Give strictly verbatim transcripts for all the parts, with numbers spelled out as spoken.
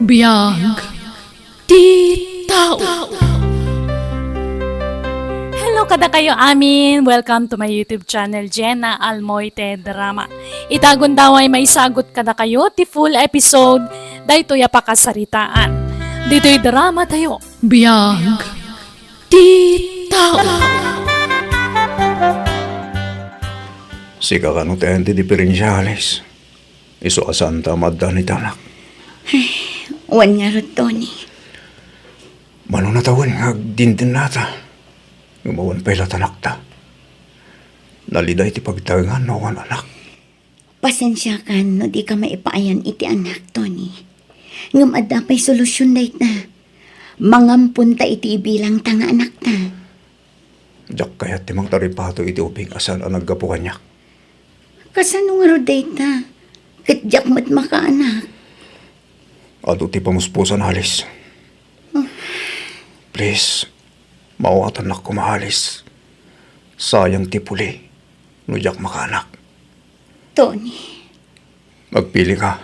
Biag ti tao. Hello kadakayo amin. Welcome to my YouTube channel, Jenna Almoite Drama. Ita gundaway maisagut kadakayo ti full episode daytoy a pakasaritaan. Ditoy drama tayo. Biag ti tao. Sika kano ti ayan ti diperensia, Alice? Isu a saanta a maaddan iti anak. Ay, wen ngarud, Tony. Mano natawen nga agdindennata, ngem awan pay la ti anakta. Nalida iti pagtaengan no awan anak. Pasensiakan no dika maipaayan iti anak, Tony. Ngem adda pay solusion dayta. Mangamponta iti ibilangta nga anakta. Diak kayat ti mangtaripato iti ubing a saan a naggapu kaniak. Kasano ngarud dayta? Ket diak met makaanak. Adu ti pamuspusan, Alice. Oh. Please, maawatannak koma, Alice. Sayang ti puli no diak makaanak. Tony. Agpili ka.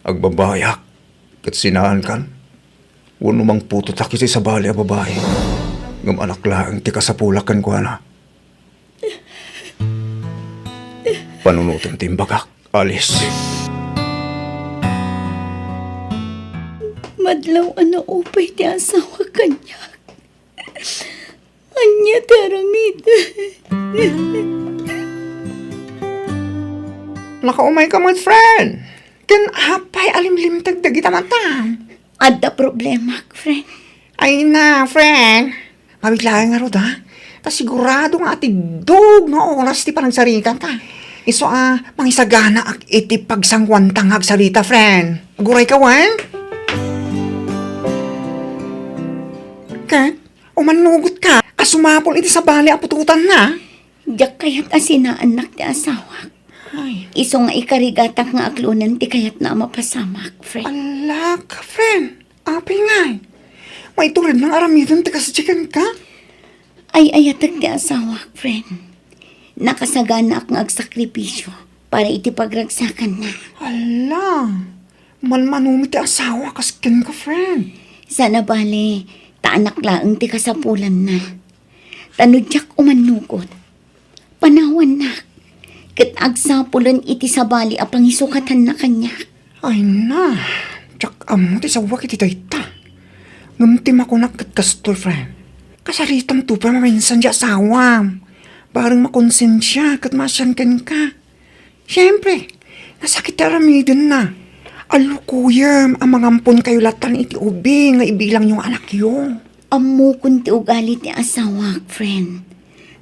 Agbabaiak ket sinaankan, wenno mangputotak iti sabali a babai. Ngem anak laeng ti kasapulak kenkuana. Panunoten ti imbagak, Alice. Madlaw a naupay ti asawa kaniak. Ania ti aramiden? Nakaumayka met, friend. Ken apay a limlimteg dagita matam? Adda problemak, friend. Ay na, friend. Mabiit laeng ngarud, ha? Ta sigurado nga atiddog nga oras ti panagsaritata. Isu a, mangisaganaak iti pagsangoanta nga agsarita, friend. Agurayka wen? Ket, umannugotka a sumapul iti sabali a putotanna? Diak kayat a sinaannak ti asawak. Ay. Isu nga ikarigatak nga aklonen ti kayatna a mapasamak, friend. Ala ka, friend. Apay ngay? Maituredna nga aramiden ti kasdi kenka? Ay-ayatek ti asawak, friend. Nakasaganaak nga agsakripisio para iti pagragsakanna. Ala, manmano met ti asawa kas kenka, friend. Saan a bale, ta anak laeng ti kasapulanna. Ta no diak umannugot, panawannak, ket agsapulen iti sabali a pangisukatanna kaniak. Ay na, diak ammo ti sawak iti dayta. Ngem ti makunak ket kastoy, friend. Kasaritam to pay maminsan ti asawam. Bareng makonsensia ket maasian kenka. Siempre, nasakit ti aramidenna. Allukoyem a mangamponkayo latan iti ubing nga ibilangyo nga anakyo. Ammokon ti ugali ti asawak, friend.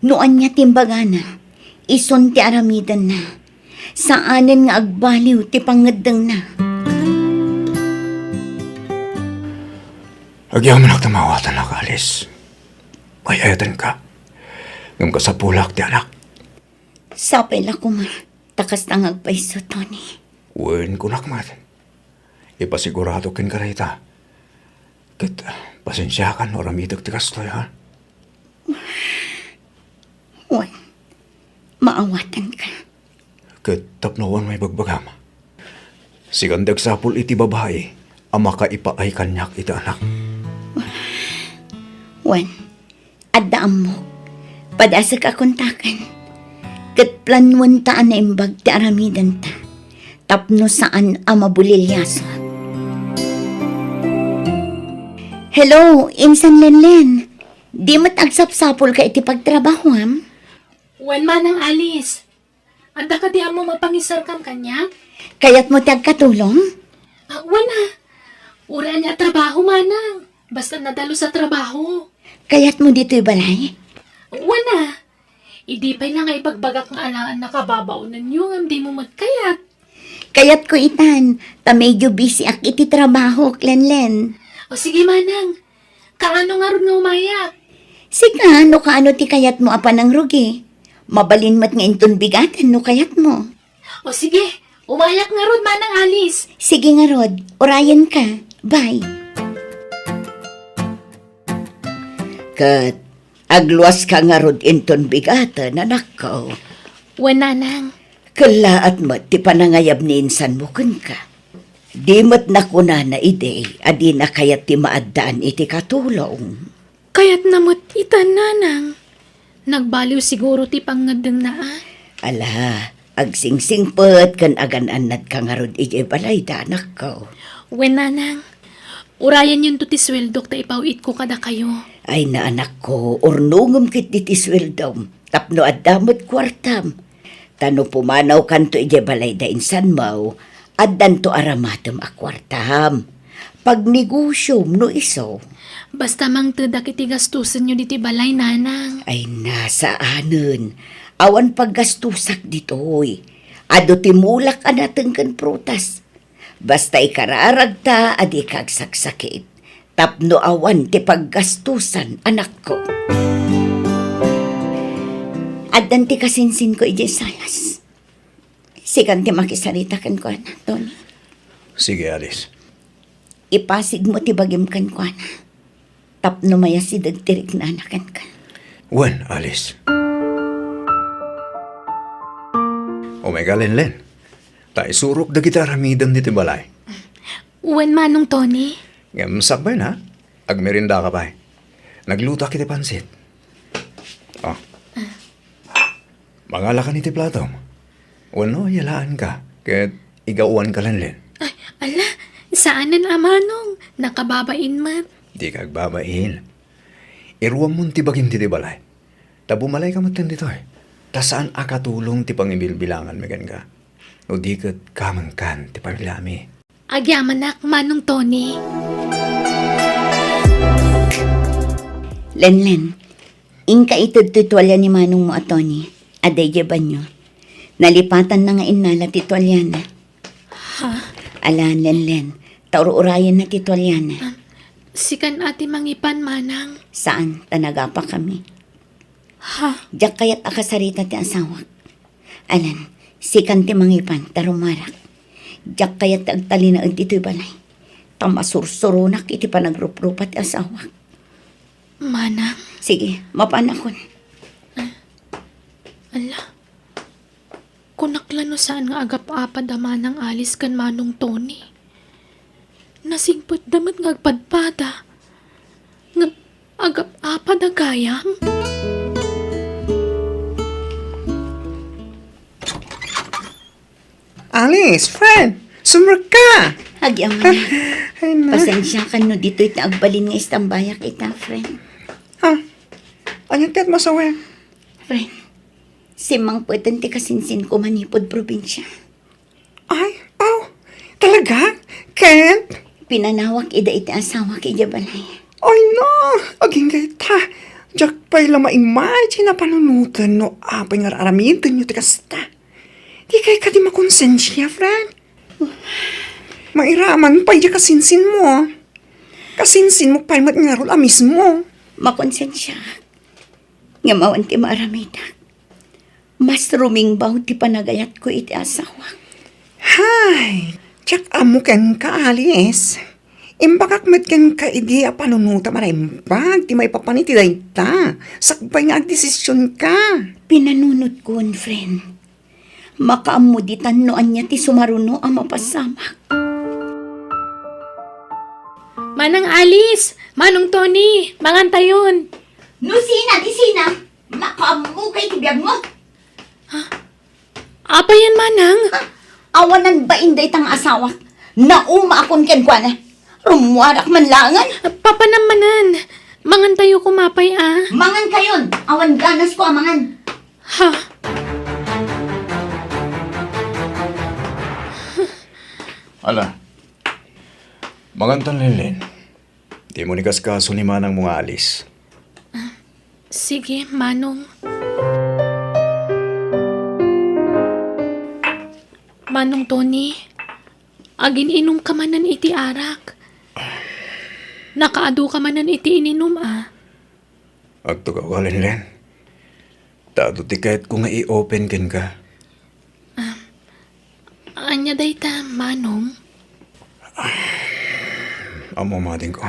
No ania ti imbagana, isun ti aramidenna. Saanen nga agbaliw ti pangngeddengna. Agyamanak ta maawatannak, Alice. Ay-ayatenka. Ngem kasapulak ti anak. Sapay la koma, ta kasta nga agpayso, Tony. Wen, kunak met. Ipasigurado kenka dayta. Ket, pasensiakan no aramidek ti kastoy, ha? Wen, maawatanka. Ket tapno awan maibagbagam, sikan ti agsapul iti babai a makaipaay kaniak iti anak. Wen, adda ammok. Padasek a kontaken. Ket planuenta a naimbag ti aramidenta tapno saan a mabuliliasut. Hello, Insan Lenlen. Di met agsapsapulka iti pagtrabahoam? Wen, Manang Alice. Adda kadi ammo mapangisarkam kaniak? Kayatmo ti agkatulong? Ah, wen a. Uray ania a trabaho, manang. Basta nadalus a trabaho. Kayatmo ditoy balay? Wen a. Idi pay la nga ibagbagak nga alangan nakababaonenyo ngem dimo met kayat. Kayatko itan, ta medyo busy-ak iti trabahok, Lenlen. O sige, manang. Kaano ngarud nga umayak? Sika, no kaano ti kayatmo a panangrugi? Mabalin met nga inton bigaten no kayatmo. O sige, umayak ngarud, Manang Alice. Sige ngarud, urayenka. Bye. Ket agluaska ngarud inton bigaten, anakko. Wen, nanang. Kellaat met ti panangayab ni insanmo kenka. Di met nakunana idi a dina kayat ti maaddaan iti katulong. Kayatna met ita, nanang. Nagbaliw siguro ti pangngeddengna, a? Ala, agsingsingpet ken agan-annadka ngarud idiay balayda, anakko. Wen, nanang. Urayanyonto ti sueldok ta ipaw-itko kadakayo. Ay, na, anakko, urnongem ketdi ti sueldom tapno adda met kuartam. Ta no pumanawkanto idiay balayda insan, maw, addanto aramatem a kuartam. Pagnegosiom no isu. Basta mangtedak iti gastusenyo ditoy balay, nanang. Ay, na, saanen. Awan paggastusak ditoy. Adu ti mulak a nateng ken prutas. Basta ikararagta a dika agsaksakit. Tapno awan ti paggastusan, anakko. Addan ti kasinsinko idiay salas. Sikan ti makisarita kenkuana, Tony. Sige, Alice. Ipasigmo ti bagim kenkuana tapno mayasideg ti riknana kenka. Wen, Alice. Umayka, Lenlen. Ta isurok dagiti aramidem ditoy balay. Wen, Manong Tony. Ngem sakbay na, agmerendaka pay. Naglutoak iti pansit. Oh. Mangalakan iti platom. Wenno, yalaanka ket igawanka, Lenlen. Ay, ala, saanen a, Manong. Nakababain met. Dika agbabain. Iruammon ti bagim ditoy balay. Ta bumalayka metten ditoy. Ta saan a katulong ti pangibilbilanganmi kenka. No di ket kamengkan ti pamiliami. Agyamanak, Manong Tony. Lenlen, inka ited ti tualya ni manongmo a Tony. Adda idiay banio. Nalipatanna nga innala ti tualyana. Ha? Ala, Lenlen, ta ur-urayenna ti tualyana. Ah, sikan a ti mangipan, manang. Saan, ta nagapakami. Ha? Diak kayat a kasarita ti asawak. Alan, sikan ti mangipan, ta rumarak. Diak kayat ti agtalinaed ditoy balay. Ta masursuronak iti panagruprupa ti asawak. Manang? Sige, mapanakon. Ala, kunak la no saan nga agap-apad a Manang Alice ken Manong Tony. Nasingpetda met nga agpadpada. Nga agap-apad a gayam? Alice, friend, sumrekka! Agyamanak. Ay, na. Pasensiakan no ditoy ti agbalin nga istambayak ita, friend. Ha? Ania ti adda masawen? Friend, simmangpeten ti kasinsinko manipud probinsia. Ay, aw, talaga? Ken? Pinanawak ida iti asawak idiay balay. Ay, na, agingga ita. Diak pay la ma-imagine a panunoten no apay nga ar-aramidenyo ti kasta. Dikay kadi makonsensia, friend? Mairaman pay diay kasinsinmo. Kasinsinmo pay met ngarud a mismo. Makonsensia. Ngem awan ti maaramidak. Mas rumingbaw ti panagayatko iti asawak. Hay, diak ammo kenka, Alice. Imbagak met kenka idi a panunotam a naimbag ti maipapan iti dayta, sakbay nga agdesisionka. Pinanunotkon, friend. Makaammo ditan no ania ti sumaruno a mapasamak. Manang Alice, Manong Tony, mangantayon. No sina, di sina? Makaammo kay ti biagmo. Ha? Apayen, manang? Ha? Awanan bain dayta nga asawak. Naumaakon kenkuana. Rummuarak man laengen. Papanam manen. Mangantayo koma pay, a. Mangankayon. Awan ganasko a mangan. Ha? Ala. Mangantan, Lenlen. Dimo ni kaskaso ni manangmo nga Alice. Sige, Manong. Manong Tony, agin-inumka manen iti arak. Nakaadu ka manen iti ininum, a. Agtugaw ka, Lenlen. Ta adu ti kayatko nga i-open kenka. Ah, ania dayta, Manong? Ammo madingko.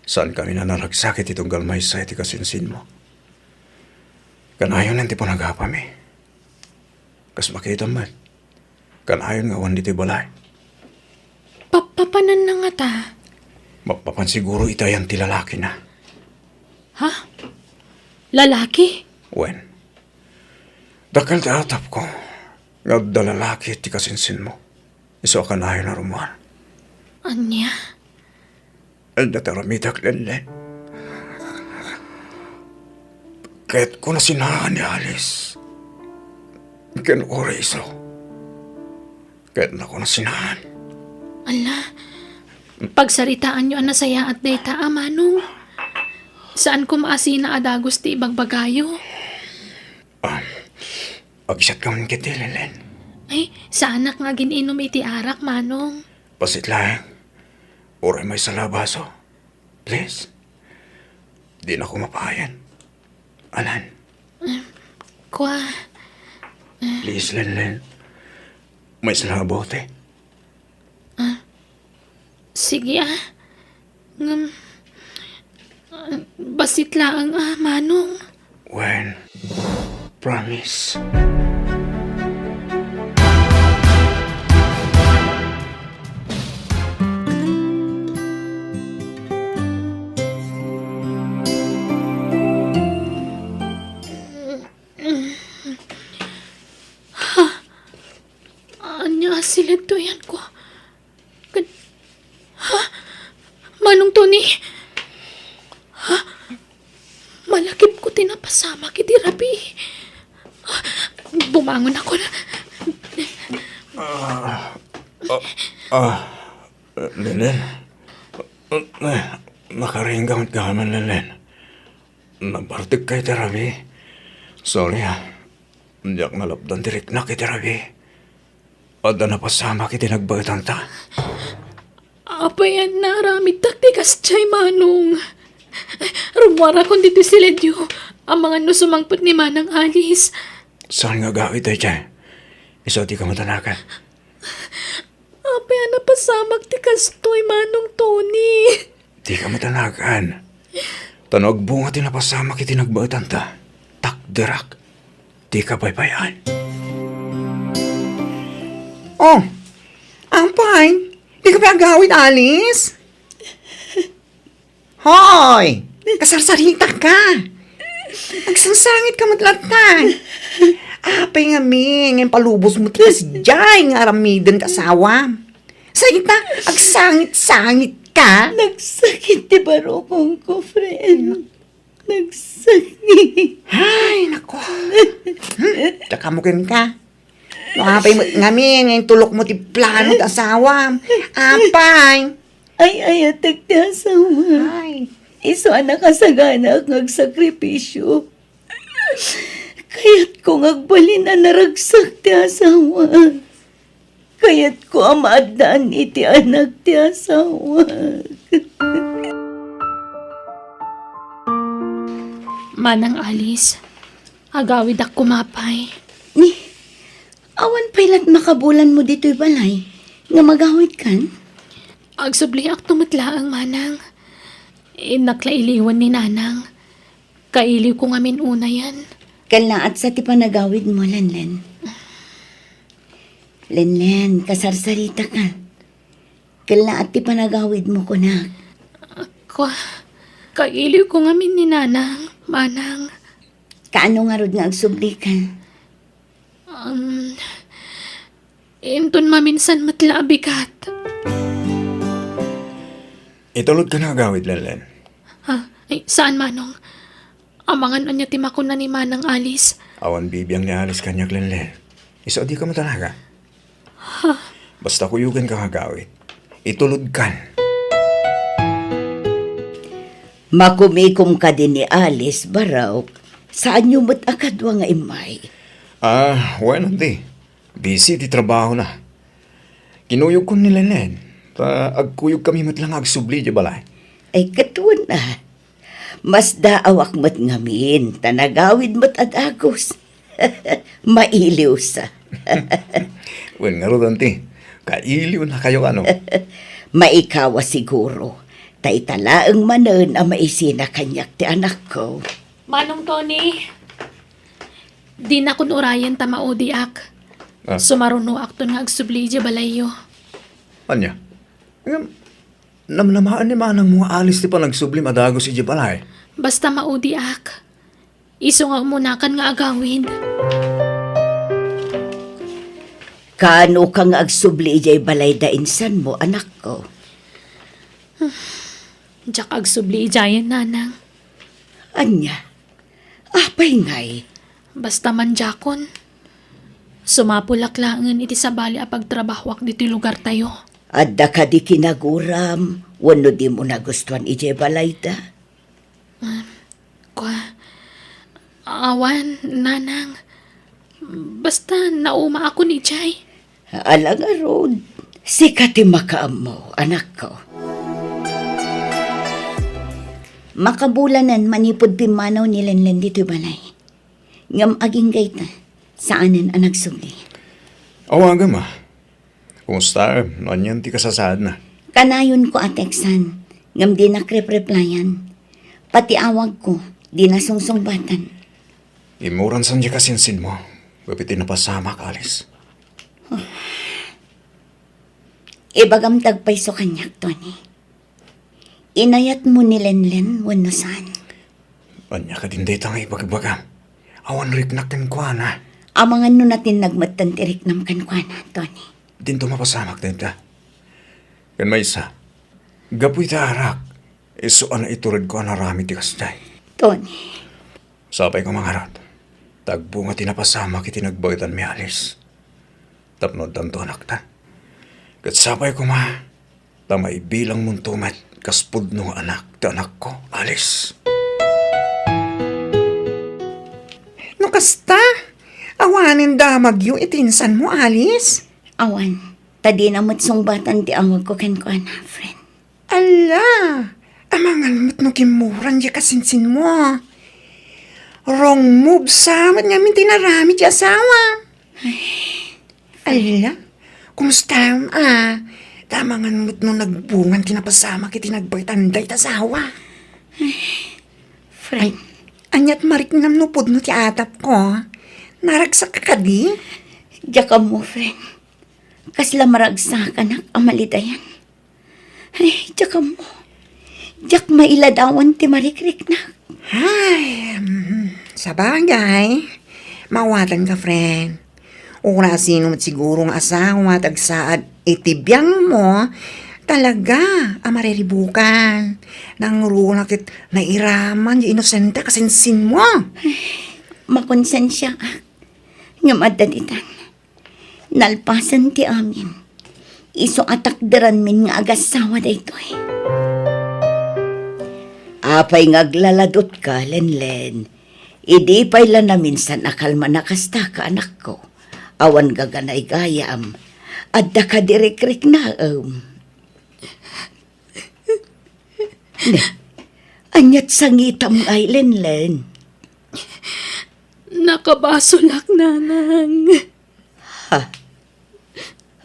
Saankami a naragsak iti tunggal maysa iti kasinsinmo. Kanayon ti panagapami. Kas makitam met, kanayon nga awan ditoy balay. Mappapananna ngata? Mappapan siguro iti ayan ti lalakina. Ha? Lalaki? Wen, dakkel ti atapko nga adda lalaki ti kasinsinmo. Isu a kanayon a rummuar. Ania? Adda ti aramidak, Lenlen. Kayatko a sinaan ni Alice. Ken uray isu. Kayatnako a sinaan. Ala, pagsaritaanyo a nasayaat dayta a, Manong. Saan koma a sina a dagus ti ibagbagayo. Ah, agisat ka man ketdi, Lenlen. Ay, saanak nga agin-inum iti arak, Manong. Bassit laeng. Uray maysa la a baso. Please. Dinako mapayen. Alan. Kua. Please, Lenlen. Maysa la a bote. Ah, sige, ah. Ngem, ah, bassit laeng, ah, Manong. Wen, promise. Ha? Ania a silentoyanko? Ken, ha? Manong Tony? Ha? Malakipko ti napasamak iti rabii. Bumangonakon. Ah, ah, ah, Lenlen. Eh, nakaringgam met gayam, Lenlen. Nabartekka iti rabii. Sorry, ah. Diak nalapdan ti riknak iti rabii. Adda napasamak iti nagbaetanta. Apay a naaramidtak ti kasdiay, Manong? Rummuarakon ditoy siledio. Amangan no sumangpet ni Manang Alice. Saan nga agawid daydiay? Isu a dika madanagan. Apay a napasamak ti kastoy, Manong Tony? Dika madanagan. Ta no agbunga ti napasamak iti nagbaetanta, takderak. Dika baybay-an. Oh, apay, dika pay agawid, Alice? Hoy! Kasarsaritak ka! Agsangsangit ka met latta! Apay ngamin nga impalubos mo ti kasdiay nga aramiden ti asawam? Say ta, agsangit-sangit ka? Nagsakit ti barukongko, friend. Nagsakit. Ay, nako. Hmm, tsaka mo ken ka. No apay met ngamin nga intulok mo ti plano ti asawam. Apay? Ay-ayatek ti asawa. Ay. Isu a nakasaganak nga agsakripisio. Kayatko nga agbalin a naragsak ti asawa. Kayatko a maaddaan iti anak ti asawa. Manang Alice, agawidak koma pay. Ni, awan pay lat makabulanmo ditoy balay nga magawidkan? Agsubliakto met laeng, Manang. Innak la iliwen ni Nanang. Kailiwko ngamin unayen. Kallaat sa ti panagawidmo, Lenlen. Lenlen, kasarsarita ka. Kallaat ti panagawidmo, kunak. Kua, kailiwko ngamin ni Nanang, Manang. Kaano ngarud nga agsublika? Um, inton maminsan met la a bigat. Itulodka nga agawid, Lenlen. Ha? Ay, saan, Manong? Amangan ania ti makuna ni Manang Alice? Awan bibiang ni Alice kaniak, Lenlen. Isu a dika madanagan. Ha? Basta kuyoganka nga agawid. Itulodkan. Makumikom kadi ni Alice, barok. Saanyo met a kadua nga immay? Ah, wen, Auntie. Busy ti trabahona. Kinuyogkon ni Lenlen, ta agkuyogkami met la nga agsubli idiay balay. Ay, kaduana. Masdaawak met ngamin, ta nagawid met a dagus. Mailiwsa. Wen ngarud, Auntie, kailiwnakayo kano? Maikawa siguro, ta ita laeng manen a maisina kaniak ti anakko. Manong Tony, dinakon urayen ta maudiak. Ah. Sumarunoakton nga agsubli idiay balayyo. Ania? Ngem, namnamaen ni manangmo nga Alice ti panagsublim a dagus idiay balay. Basta maudiak. Isu nga umunakan nga agawid. Kaano ka nga agsubli idiay balay da insanmo, anakko? Diak agsubli idiayen, nanang. Ania? Apay ngay? Basta man diakon. Sumapulak laengen iti sabali a pagtrabahoak ditoy lugartayo. Adda kadi kinaguram wenno dimo nagustuan idiay balayda? Ah, kua-, awan, nanang. Basta naumaakon idiay. Ala ngarud, sika ti makaammo, anakko. Makabulanen manipud pimmanaw ni Lenlen ditoy balay. Ngem agingga ita, saanen a nagsubli. Awagam, a. Kumusta, em? No anian ti kasasaadna? Kanayonko a textan, ngem dinak repreplayan. Pati awagko, dina sungsungbatan. Immuran san diay kasinsinmo, gapu iti napasamak, Alice. Ibagam ti agpayso kaniak, Tony. Inayatmo ni Lenlen wenno saan? Ania kadin dayta nga ibagbagam? Awan riknak kenkuana. Amangan no natinnag metten ti riknam kenkuana, Tony. Dinto mapasamak dayta. Ken maysa, gapu iti arak, isu a naituredko a naramid ti kasdiay. Tony. Sapay koma ngarud, ta agbunga ti napasamak iti nagbaetanmi, Alice. Tapno addanto anakta. Ket sapay koma, ta maibilangmonto met kas pudno nga anak ti anakko, Alice. No kasta, awanen damagyo iti insanmo, Alice? Awan, ta dina met sungbatan ti awagko kenkuana, friend. Ala, amangan met no kimmuran diay kasinsinmo. Wrong move sa met ngamin ti naramid ti asawa. Ay, ala, kumusta, a? Ta amangan met no nagbungan ti napasamak iti nagbaetan dayta asawa. Ay, friend. Ay, aniat mariknam no pudno ti atapko? Naragsak kadi? Diak ammo, friend. Kasla maragsakanak a malidayan. Ay, diak ammo. Diak mailadawan ti marikriknak. Ay, mm, sabagay, mawatanka, friend. Uray sino met siguro nga asawa ti agsaad iti biangmo, talaga a mariribukan. Nangruna ket nairaman ti inosente a kasinsinmo. Ay, makonsensiaak. Ngem adda ditan. Nalpasen ti amin. Isu a takderanmin nga agassawa daytoy. Apay nga aglaladutka, Lenlen? Idi pay la naminsan a kalman a kasta ka, anakko. Awan gaganaygayam. Adda kadi rikriknaem? Ne, aniat sangitam ngay, Lenlen? Nakabasolak, nanang. Ha?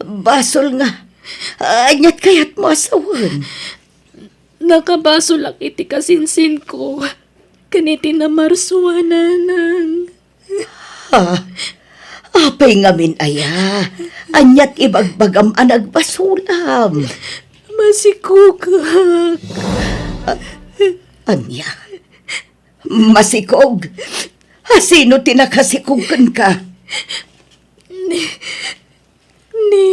Basol nga? Aniat kayatmo a sawen? Nakabasolak iti kasinsinko ken iti namarsua, nanang. Ha? Apay ngamin aya? Aniat ibagbagam a nagbasolam? Masikogak. A-, ania? Masikog? A, sino ti nakasikog kenka? Ni, ni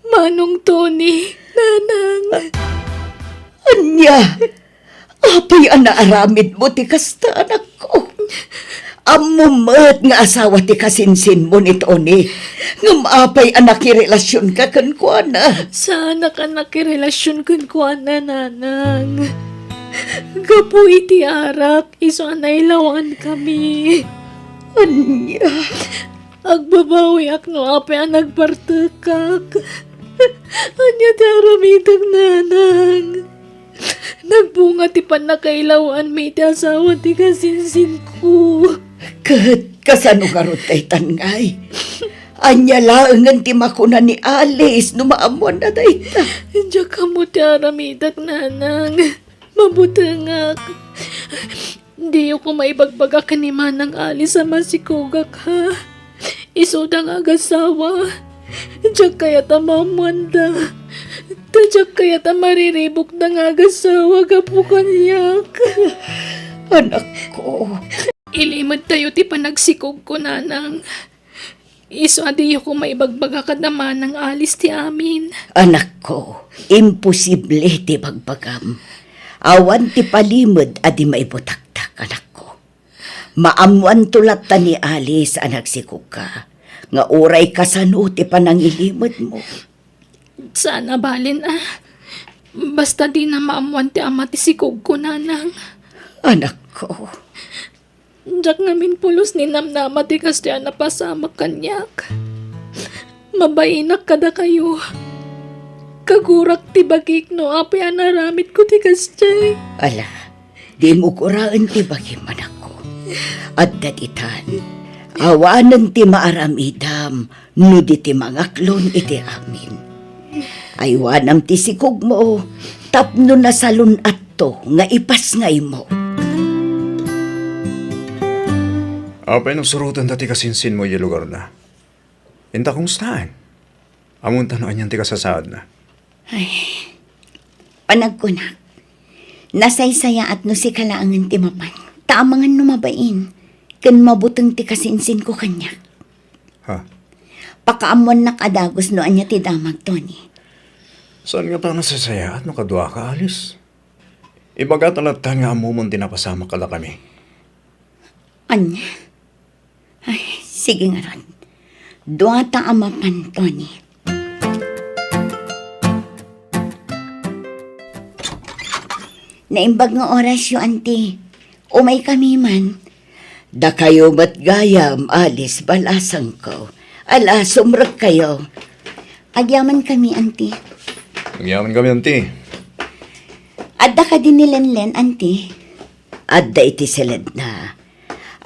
Manong Tony, nanang. Ania? Apay a naaramidmo ti kasta, anakko? Ammom met nga asawa ti kasinsinmo ni Tony. Ngem apay a nakirelasionka kenkuana? Saanak a nakirelasion kenkuana, nanang. Gapu iti arak, isu a nailawankami. Ania? Agbabawiak no apay a nagpartekak. Ania ti aramidek, nanang? Nagbunga ti pannakailawanmi iti asawa ti kasinsinko. Ket kasano ngarud daytan ngay? Ania laengen ti makuna ni Alice no maammoanna dayta? Diak ammo ti aramidek, nanang. Mabutengak. Diyo koma ibagbaga ken ni Manang Alice a masikogak, ha? Isuda nga agasawa. Diak kayat a maammoanda. Ta diak kayat a mariribukda nga agasawa gapu kaniak. Anakko. Ilimedtayo ti panagsikogko, nanang. Isu a diyo koma ibagbaga kada manang Alice ti amin. Anakko, imposible ti bagbagam. Awan ti palimed a di maibutaktak, anakko. Maammoanto latta ni Alice a nagsikogka, nga uray kasano ti panangilimedmo. Saan a balen a. Basta dina maammoan ti ama ti sikogko, nanang. Anakko. Diak ngamin pulos ni namnama ti kasdiay a napasamak kaniak. Mabainak kadakayo. Kagurak ti bagik no apay a naaramidko ti kasdiay. Ala, dimo guraen ti bagim, anakko. Adda ditan. Awanen ti maaramidam no di ti mangaklon iti amin. Aywanam ti sikogmo tapno nasalun-atto nga ipasngaymo. Apay no surotenda ti kasinsinmo idiay lugarna? Inta kumustaen? Ammonta no anian ti kasasaadna? Ay, panagkunak, nasaysayaat no sika laengen ti mapan. Ta amangan no mabain, ken mabuteng ti kasinsinko kaniak. Ha? Pakaammoannak a dagus no ania ti damag, Tony. Saan ngata a nasaysayaat no kaduaka, Alice? Ibagata lattan nga ammomon ti napasamak kadakami. Ania? Ay, sige ngarud. Duata a mapan, Tony. Naimbag nga orasyo, Auntie. Umaykami man. Dakayo met gayam, Alice, balasangko. Ala, sumrekkayo. Agyamankami, Auntie. Agyamankami, Auntie. Adda kadi ni Lenlen, Auntie? Adda iti siledna.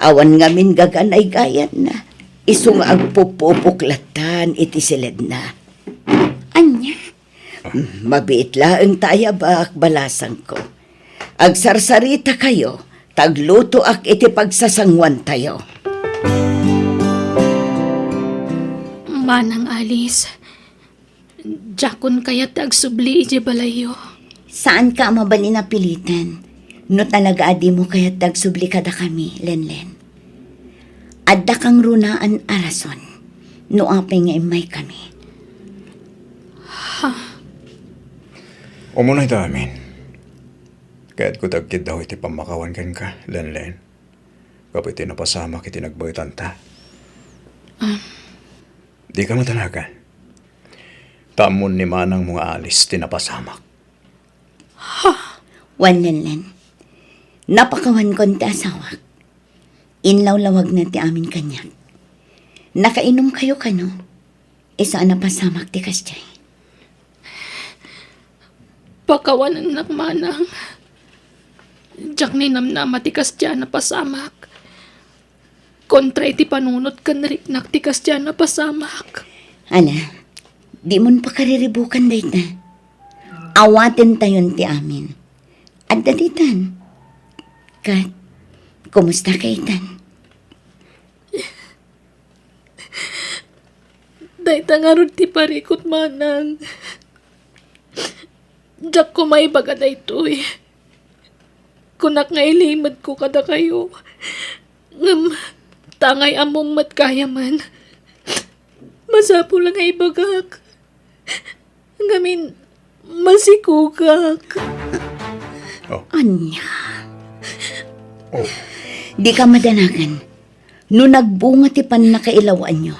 Awan ngamin gaganay gayanna. Isu nga agpupupok lattan iti siledna. Ania? Mabiit laeng ta ayabak, balasangko. Agsarsaritakayo, ta aglutoak iti pagsasanguantayo. Manang Alice, diakon kayat ti agsubli idiay balayyo. Saanka a mabalin a pilitan no talaga a dimo kayat ti agsubli kadakami, Lenlen. Adda kangrunaan a rason no apay nga immaykami. Ha? Umunayta amin. Kayatko ti agkiddaw iti pammakawan kenka, Lenlen. Gapu iti napasamak iti nagbaetanta. Ah. Dika madanagan. Ta ammon ni manangmo nga Alice ti napasamak. Ha? Wen, Lenlen. Napakawankon ti asawak. Inlawlawagna ti amin kaniak. Nakainumkayo kano? Isu a napasamak ti kasdiay. Pakawanennak, manang. Diak ninamnama ti kasdiay a napasamak. Kontra iti panunot ken riknak ti kasdiay a napasamak. Ala, dimon pakariribukan dayta. Awatentayon ti amin. Adda ditan. Ket, kumustaka itan? Dayta ngarud ti parikut, manang. Diak koma ibaga daytoy. Kunak nga ilimedko kadakayo. Ngem, ta angay ammom met gayamen, masapul nga ibagak. Ngamin, masikogak. Oh. Ania? Oh. Dika madanagan. No nagbunga ti pannakailawaanyo,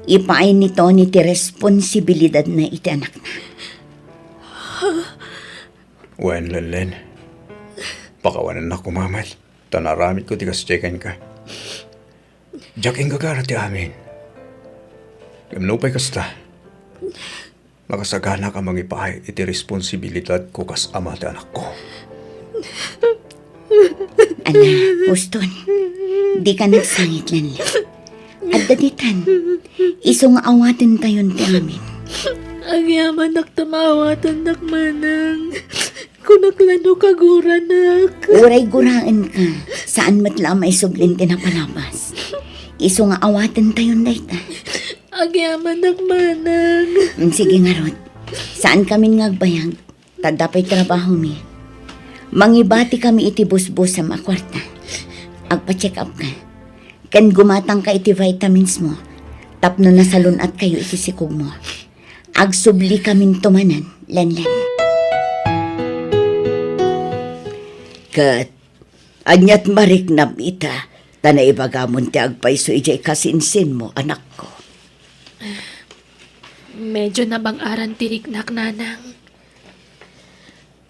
ipaay ni Tony ti responsibilidadna iti anakna. Wen, Lenlen. Pakawanennak koma met, ta naaramidko ti kasdiay kenka. Diak inggagara ti amin. Ngem nupay kasta, makasaganak a mangipaay iti responsibilidadko kas ama ti anakko. Ala, Uston, dika nagsangit, Lenlen. Adda ditan. Isu nga awatentayon ti amin. Agyamanak ta maawatennak, manang. Kunak la no kaguranak. Uray guraenka, saan met la a maisublin ti napalabas. Isu nga awatentayon dayta. Agyamanak, manang. Mm, sige ngarud. Saankamin nga agbayag, ta adda pay trabahomi. Mangibatikami iti busbusem a kuarta. Agpa-check up ka. Ken gumatangka iti vitamins mo tapno nasalun-atkayo iti sikogmo. Agsubli kaminto manen, Lenlen. Ket aniat mariknam ita, ta naibagamon ti agpayso idiay kasinsinmo, anakko? Medyo nabang-aran ti riknak, nanang.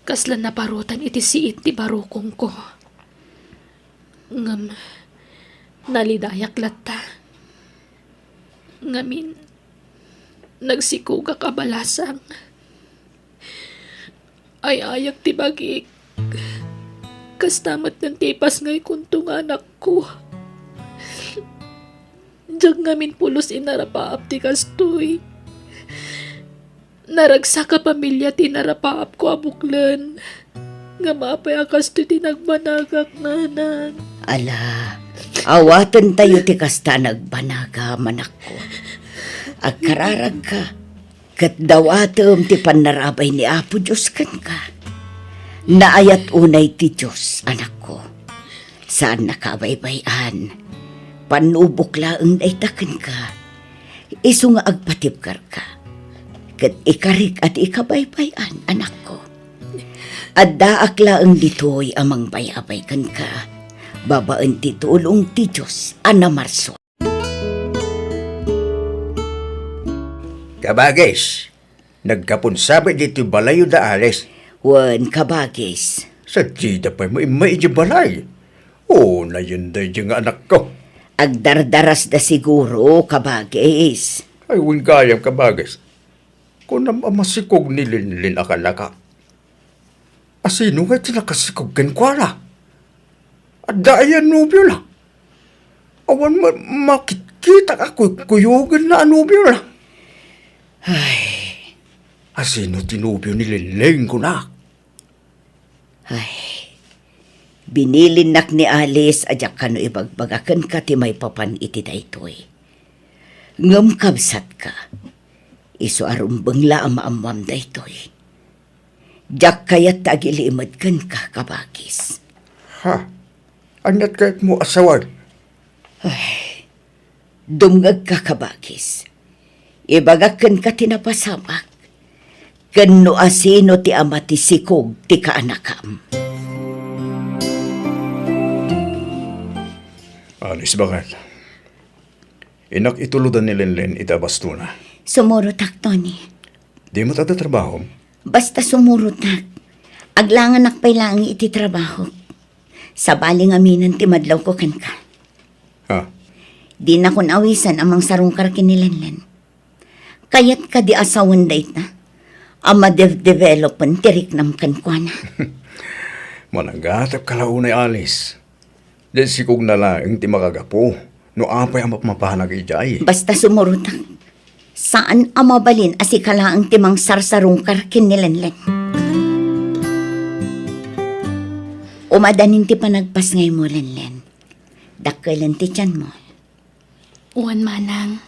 Kasla naparutan iti siit ti barukongko. Ngem nalidayak latta. Ngamin, nagsikogak a balasang. Ay-ayak ti bagik. Kasta met ti ipasngaykonto nga anakko. Diak ngamin pulos inarapaap ti kastoy. Naragsak a pamilia ti narapaapko a buklen. Ngem apay a kastoy ti nagbanagak, nanang? Ala, awatentayo ti kasta a nagbanagam, anakko. Agkararagka, ket dawatem ti pannarabay ni Apo Dios kenka. Naayat unay ti Dios, anakko. Saannaka a baybay-an. Pannubok laeng dayta kenka. Isu nga agpatibkerka, ket ikarik a ti ikabaybay-an, anakko. Addaak laeng ditoy a mangbayabay kenka, babaen ti tulong ti Dios a namarsua. Kabagis, nagkapon sabit ditoy balayyo da Alice. Wen, kabagis. Sadida pay mo immay idiay balay. Unayen daydi nga anakko. Agdardarasda siguro, kabagis. Ay, wen gayam, kabagis. Kunam a masikog ni Linlin a kanaka. Asino ngay ti nakasikog kenkuana? Adda aya nobio na? Awan ma-, makitkitak a kuy-, kuyogen na a nobio na. Ay. Asino ti nobio ni Linlin, kunak? Ay. Binilinnak ni Alice a diak kano ibagbaga kenka ti maipapan iti daytoy. Ngem kabsatka, isu a rumbeng la a maammoam daytoy. Diak kayat ta agilimed kenka, kabagis. Ha? Aniat kayatmo a sawen? Ay, dumngegka, kabagis. Ibagak kenka ti napasamak, ken no asino ti ama ti sikog ti kaanakam. Alice, bakit? Innak itulodan ni Lenlen iti abastona. Sumurotak, Tony. Di met adda trabahom? Basta sumurotak. Aglanganak pay laeng iti trabahok. Sabali ngaminen ti madlawko kenka. Ha? Dinakon awisan a mangsarungkar ken ni Lenlen. Kayat kadi a sawen dayta a madedevelopen ti riknam kenkuana? Mananggatepka la unay, Alice. Diay sikogna laeng ti makagapu no apay a mapmapanak idiay. Basta sumurotak. Saan a mabalin a sika laeng ti mangsarsarungkar ken ni Lenlen. Umadanin ti panagpasngaymo, Lenlen. Dakkelen ti tianmo. Wen, manang.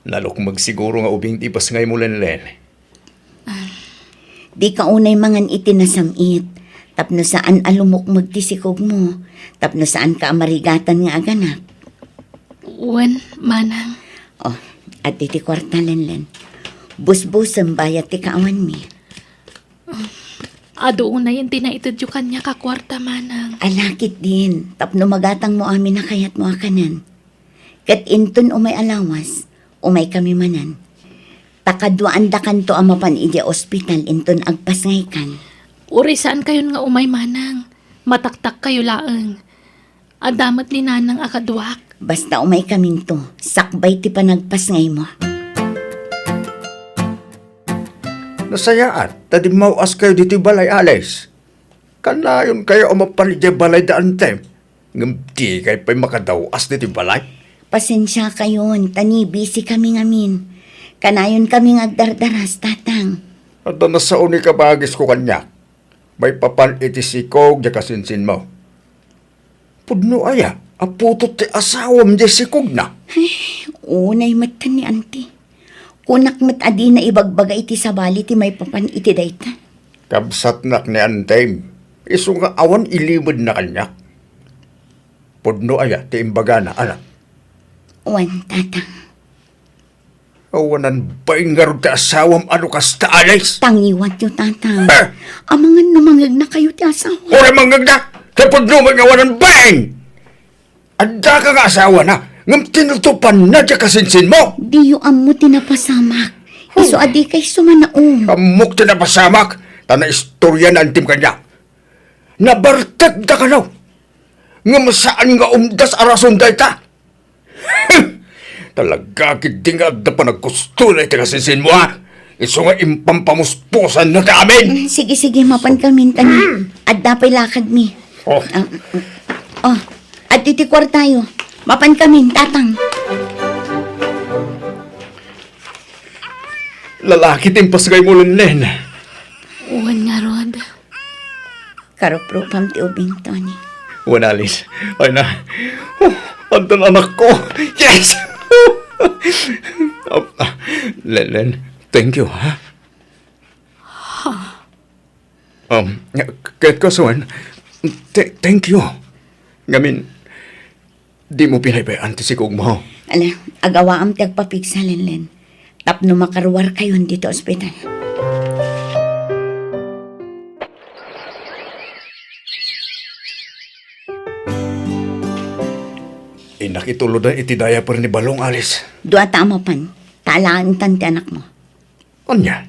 Nalukmeg siguro nga ubing ti ipasngaymo, Lenlen. Ah. Dika unay mangan iti nasam-it, tapno saan a lumukmeg ti sikogmo, tapno saanka a marigatan nga aganak. Wen, manang. Oh, adda ti kuarta, Lenlen. Busbusem bayat ti kaawanmi. Adu unayen ti naitedyo kaniak a kuarta, manang. Ala ketdin, tapno magatangmo amin a kayatmo a kanen. Ket inton umay a lawas, umaykami manen. Ta kaduaandakanto a mapan idiay ospital inton agpasngaykan. Uray saankayon nga umay, manang. Mataktakkayo laeng. Adda met ni nanang a kaduak. Basta umaykaminto, sakbay ti panagpasngaymo. Nasayaat, ta dimmaw-askayo ditoy balay, Alice. Kanayonkayo a mapan idiay balay da Antem, ngem dikay pay makadaw-as ditoy balay? Pasensiakayon, ta ni-busy kami ngamin. Kanayonkami nga agdardaras, Tatang. Adda nasao ni kabagisko kaniak. Maipapan iti sikog diay kasinsinmo. Pudno aya a putot ti asawam diay sikogna? Ay, unay metten ni Auntie. Kunak met a dina ibagbaga iti sabali ti maipapan iti dayta. Kabsatnak ni Antim, isu nga awan ilimedna kaniak. Pudno aya ti imbagana, anak? Wen, Tatang. Awanan bain ngarud ti asawam a no kasta, Alice? Tangiwatyo, Tatang. Eh! Amangan no mangegnakayo ti asawa. Uray mangngegna! Ket pudno met nga awanan bain! Addaka nga asawana, ngem tinutopanna ti kasinsinmo! Diyo ammo ti napasamak. Isu a dikay sumanaom. Ammok ti napasamak, ta naistorya ni Antim kaniak. Nabartekda kano. Ngem saan nga umdas a rason dayta. Talaga ketdi nga adda panagkustona iti kasinsinmo, a? Isu nga impampamuspusanna ti amin. Mm, sige, sige, mapankamin, Tatang. Adda pay lakadmi. Oh. Ah, mm, oh, adda ti kuartayo. Mapankamin, Tatang. Lalaki ti impasgaymo, Lenlen. Wen ngarud. Karuprupam ti ubing, Tony. Wen, Alice. Ay na. Oh, addan anakko. Yes! Ah, ah, Lenlen, thank you, ha? Um, k-, ket kasuan, th-, thank you. Ngamin, dimo pinaybay-an ti sikogmo. Ala, agawaam ti agpapigsa, Lenlen. Tapno makaruarkayon ditoy ospital. Innak itulodan iti diaper ni Balong, Alice. Dua ta a mapan, ta alaentan ti anakmo. Ania?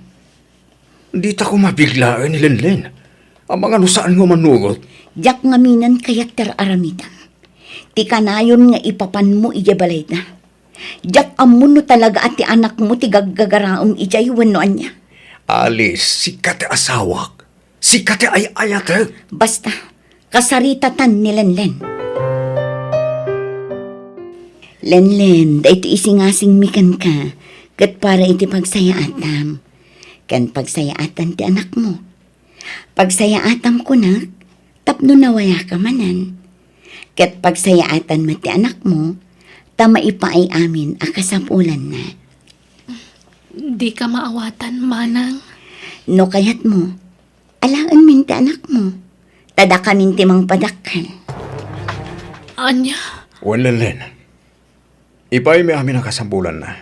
Dita koma biglaen ni Lenlen. Amangan no saan nga umanugot. Diak ngamin kayat ti ar-aramidem. Ti kanayon nga ipapanmo idiay balayda. Diak ammo no talaga a ti anakmo ti gaggagaraem idiay wenno ania. Alice, sika ti asawak. Sika ti ay-ayatek. Basta, kasaritatan ni Lenlen. Lenlen, daytoy isingasingmi kenka, ket para iti pagsayaatam. Ken pagsayaatan ti anakmo. Pagsayaatam kunak, tapno nawayaka manen. Ket pagsayaatan met ti anakmo, ta maipaay amin a kasapulanna. Dika maawatan, Manang. No kayatmo, alaenmin ti anakmo. Ta dakamin ti mangpadakkel. Ania? Wen, Lenlen. Ipaaymi amin a kasapulanna.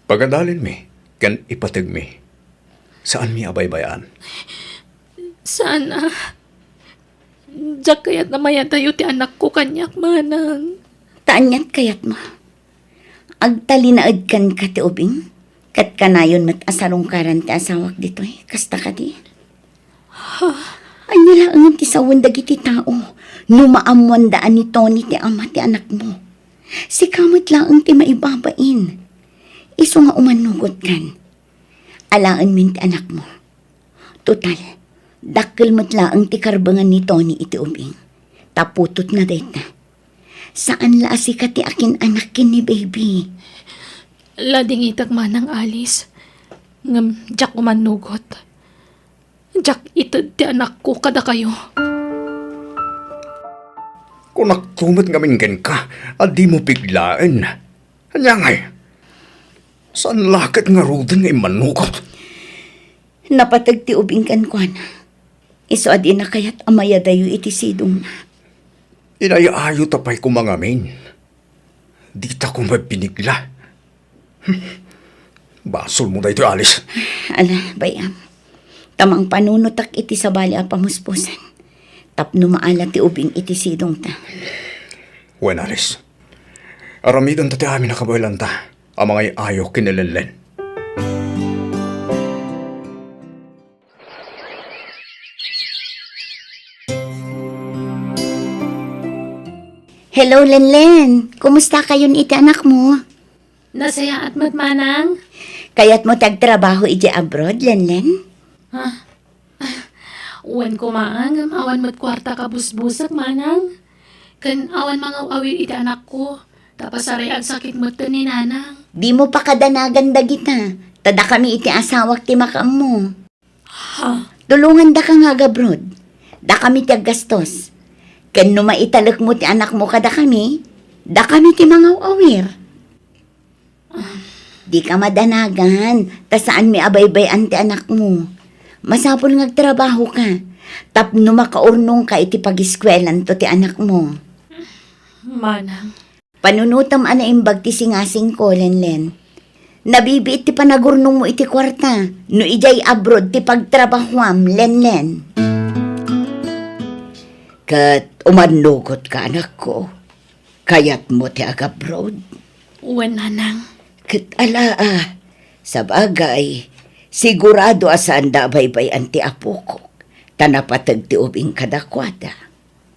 Pagadalinmi ken ipategmi. Saanmi a baybay-an. Saan a. Diak kayat a mayadayo ti anakko kaniak, Manang. Ta aniat kayatmo? Agtalinaed kenka ti ubing, ket kanayon met a sarungkaran ti asawak ditoy. Kasta kadi? Ha? Ania laengen ti sawen dagiti tao no maammoanda a ni Tony ti ama ti anakmo? Sika met laeng ti maibabain. Isu nga umannugotkan. Alaenmin ti anakmo. Total, dakkel met laeng ti karbengan ni Tony iti ubing. Ta putotna dayta. Saan la a sika ti akin-anak ken ni baby. Ladingitek, Manang Alice. Ngem diak umannugot. Diak ited ti anakko kadakayo. Kunakto met ngamin kenka a dimo biglaen. Ania ngay? Saan la ket ngaruden nga immanugot? Napateg ti ubing kenkuana. Isu a dina kayat a mayadayo iti sidongna. Inay-ayo ta pay koma ngamin. Dita koma binigla. Basolmo daytoy, Alice. Ala, bay-am. Ta mangpanunotak iti sabali a pamuspusan. Tapno maala ti ubing iti sidongta. Wen, Alice. Aramidenta ti amin a kabaelanta a mangay-ayo ken ni Lenlen. Hello, Lenlen. Kumusta kayon iti anakmo? Nasayaat met, Manang. Kayatmo ti agtrabaho idiay abroad, Lenlen? Ha? Wen koma, ngem awan met kuarta kabusbusek, Manang. Ken awan mangaw-awir iti anakko, ta pasaray agsakit metten ni Nanang. Dimo pakadanagan dagita, ta dakami iti asawak ti makaammo. Ha? Tulongandaka nga agabroad. Dakami ti aggastos. Ken no maitalekmo ti anakmo kadakami, dakami ti mangaw-awir. Ah, Dika madanagan, ta saanmi a baybay-an ti anakmo. Masapul nga agtrabahoka, tapno makaurnongka iti pagiskuelanto ti anakmo. Manang. Panunotem a naimbag ti singasingko, Lenlen. Nabibiit ti panagurnongmo iti kuarta, no idiay abroad ti pagtrabahoam, Lenlen. Ket umannugotka, anakko. Kayatmo ti agabroad? Wen, nanang. Ket ala a, sabagay, sigurado a saanda a baybay-an ti apokok, ta napateg ti ubing kadakuada.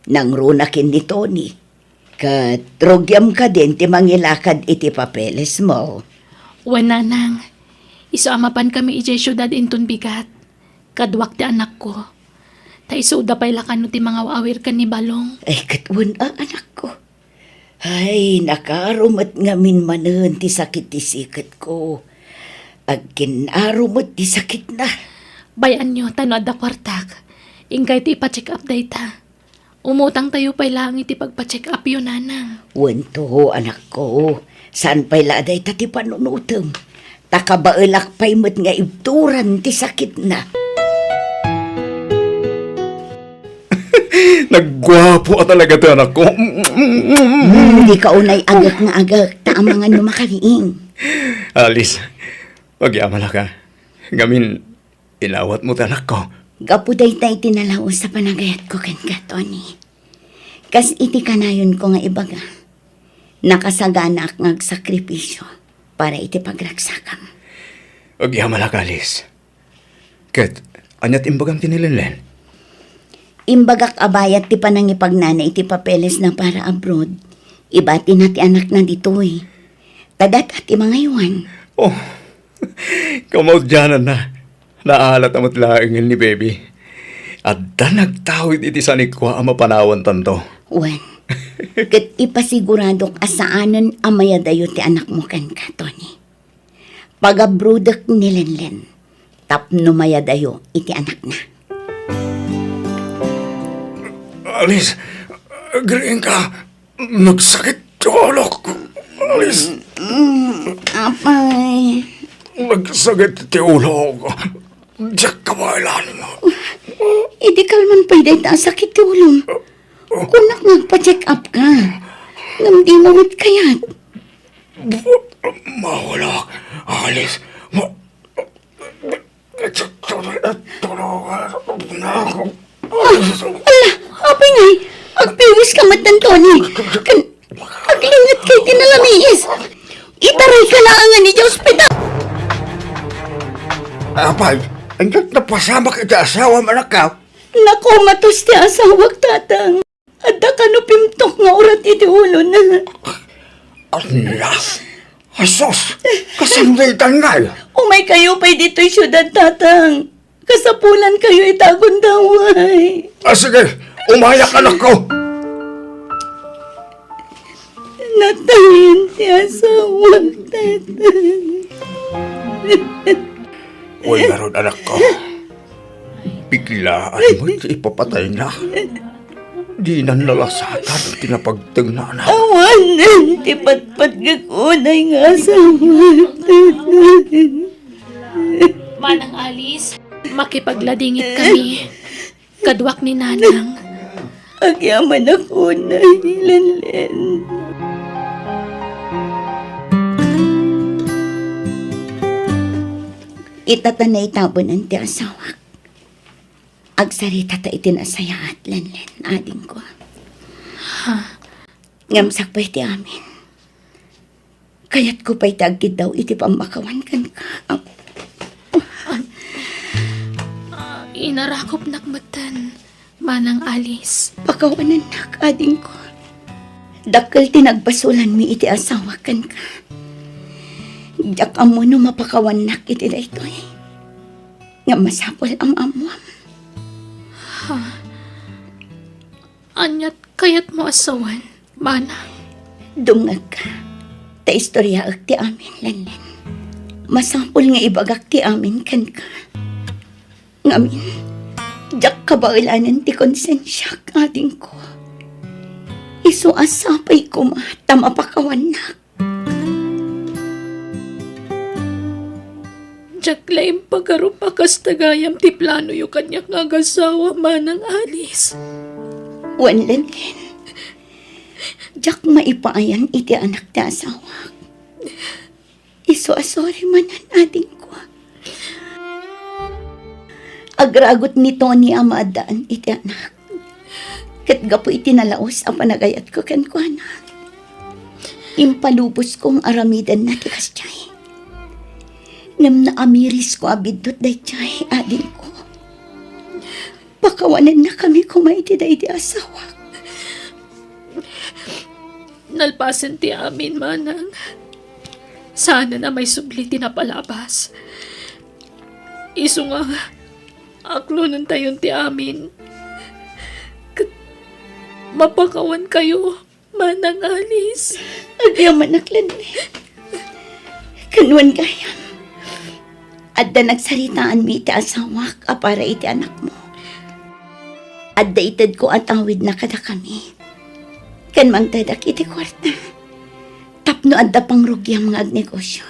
Nangruna ken ni Tony. Ket rugiam kadin ti mangilakad iti papelesmo. Wen, nanang. Isu a mapankami idiay siudad inton bigat. Kaduak ti anakko. Ta isuda pay la kano ti mangaw-awir ken ni Balong. Ay, ket wen a, anakko. Ay, nakaro met ngamin manen ti sakit ti siketko. Agkinnaro met ti sakitna. Bay-anyo, ta no adda kuartak, inkayto ipa-check up dayta. Umutangtayo pay laeng iti pagpa-check upyo, nanang. Wen to, anakko. Saan pay la a dayta ti panunotem. Ta kabaelak pay met nga ibturan ti sakitna. Nagguapo a talaga ti anakko. Hmm, dika unay agek nga agek, ta amangan no makariing. Alice, agyamanak a. Ngamin, inawatmo ti anakko. Gapu dayta iti nalaus a panagayatko kenka, Tony. Kas iti kanayonko nga ibaga, nakasaganaak nga agsakripisio para iti pagragsakam. Agyamanak, Alice. Ket, ania ti imbagam ken ni Lenlen? Imbagak a bayat ti panangipagnana iti papelesna para abroad, ibatina ti anakna ditoy. Ta data ti mangaywan. Oh, kamaudiananna. Naalata met laengen ni Baby. Adda nagtawid iti sanikua a mapanawantanto. Wen, ket ipasiguradok a saanen a mayadayo ti anakmo kenka, Tony. Pagabrodek ni Lenlen tapno mayadayo iti anakna. Alice, agriingka. Nagsakit ti ulok. Alice. Mm, apay. Nagsakit ti ulok. Diak kabaelan. Idi kalman pay dayta a sakit ti ulom. Kunak nga agpa-check up ka. Ngem dimo met kayat. Maulok. Alice. Ma- Ah, ala, apay ngay, agpiwis ka met, Tony. Ken, aglinget ka iti nalamiis. Itarayka laengen iti ospital. Apay, ania ti napasamak iti asawam, anakko? Nakomatos ti asawak, Tatang. Adda kano pimtok nga urat iti ulona. Ania? Asus! Kasano daytan ngay? Umaykayo pay ditoy siudad, Tatang. Kasapulankayo iti agundaway. Ah, sige. Umayak, anakko. Natayen ti asawak, Tatang. Uy, ngarud, anakko. Biglaan met ti ipapatayna. Dinan nalasatan ti napagtengnana. Awanen ti patpatgek unay nga asawa. Manang Alice, makipagladingit kami. Kaduak ni Nanang. Agyamanak unay, Lenlen. Ita ta naitabunan ti asawak. Agsaritata iti nasayaat, Lenlen, adingko. Ha? Ngem sakbay ti amin, kayatko pay ti agkiddaw iti pammakawan kenka. Ah, inarakupnak metten, Manang Alice. Pakawanennak, adingko. Dakkel ti nagbasolanmi iti asawak kenka. Diak ammo no mapakawannak iti daytoy. Ngem masapul a maammuam. Ha? Aniat kayatmo a sawen, Manang? Dumngegka, ta istoryaek ti amin, Lenlen. Masapul nga ibagak ti amin kenka. Ngamin, diak kabaelanen ti konsensiak, adingko. Isu a sapay koma ta mapakawannak. Diak la impagarup a kasta gayam ti planoyo kaniak nga agasawa, Manang Alice. Wen, Lenlen, diak maipaayan iti anak ti asawak. Isu a sorry manen, adingko. Agragot ni Tony a maaddaan iti anak. Ket gapu iti nalaus a panagayatko kenkuana, impalubosko nga aramidenna ti kasdiay. Ngem naamirisko a biddut daydiay, adingko. Pakawanennakami koma iti daydi asawak. Nalpasen ti amin, Manang. Saanen a maisubli ti napalabas. Isu nga, aklonentayon ti amin. Ket mapakawankayo, Manang Alice. Agyamanak, Lenlen. Ken wen gayam, adda nagsaritaanmi iti asawak a para iti anakmo. Adda itedko a tawidna kadakami. Ken mangtedak iti kuarta. Tapno adda pangrugiam nga agnegosio.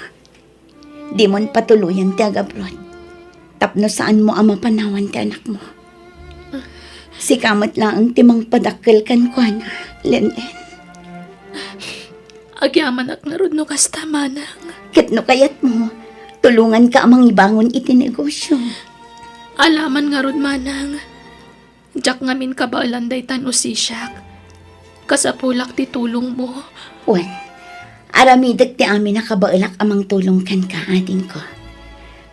Dimon patuloyan ti agabroad. Tapno saanmo a mapanawan ti anakmo. Sika met laeng ti mangpadakkel kenkuana, Lenlen. Agyamanak ngarud no kasta, Manang. Ket no kayatmo, tulonganka a mangibangon iti negosio. Alaman ngarud, Manang. Diak ngamin kabaelan dayta no sisiak. Kasapulak ti tulongmo. Wen, aramidek ti amin a kabaelak a mangtulong kenka, adingko.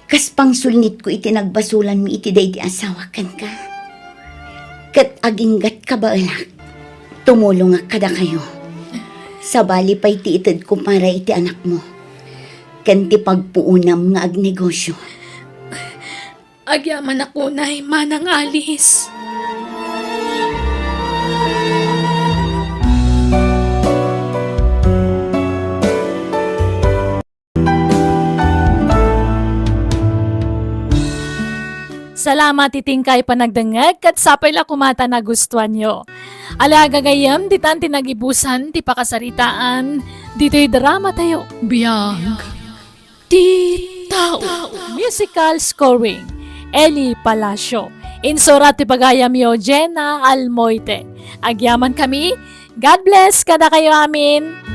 Kas pangsulngitko iti nagbasolanmi iti daydi asawak kenka. Ket aginggat kabaelak, tumulongak kadakayo. Sabali pay ti itedko para iti anakmo ken ti pagpuonam nga agnegosio. Agyamanak unay, Manang Alice. Salamat iti inkay panagdengngeg ket sapay la koma ta nagustuanyo. Ala, gagayyem, ditan ti nagibusan ti pakasaritaan ditoy dramatayo. Biag ti tao. Musical scoring, Eli Palacio. Insurat ti pagayamyo, Jenna Almoite. Agyamankami. God bless kadakayo amin.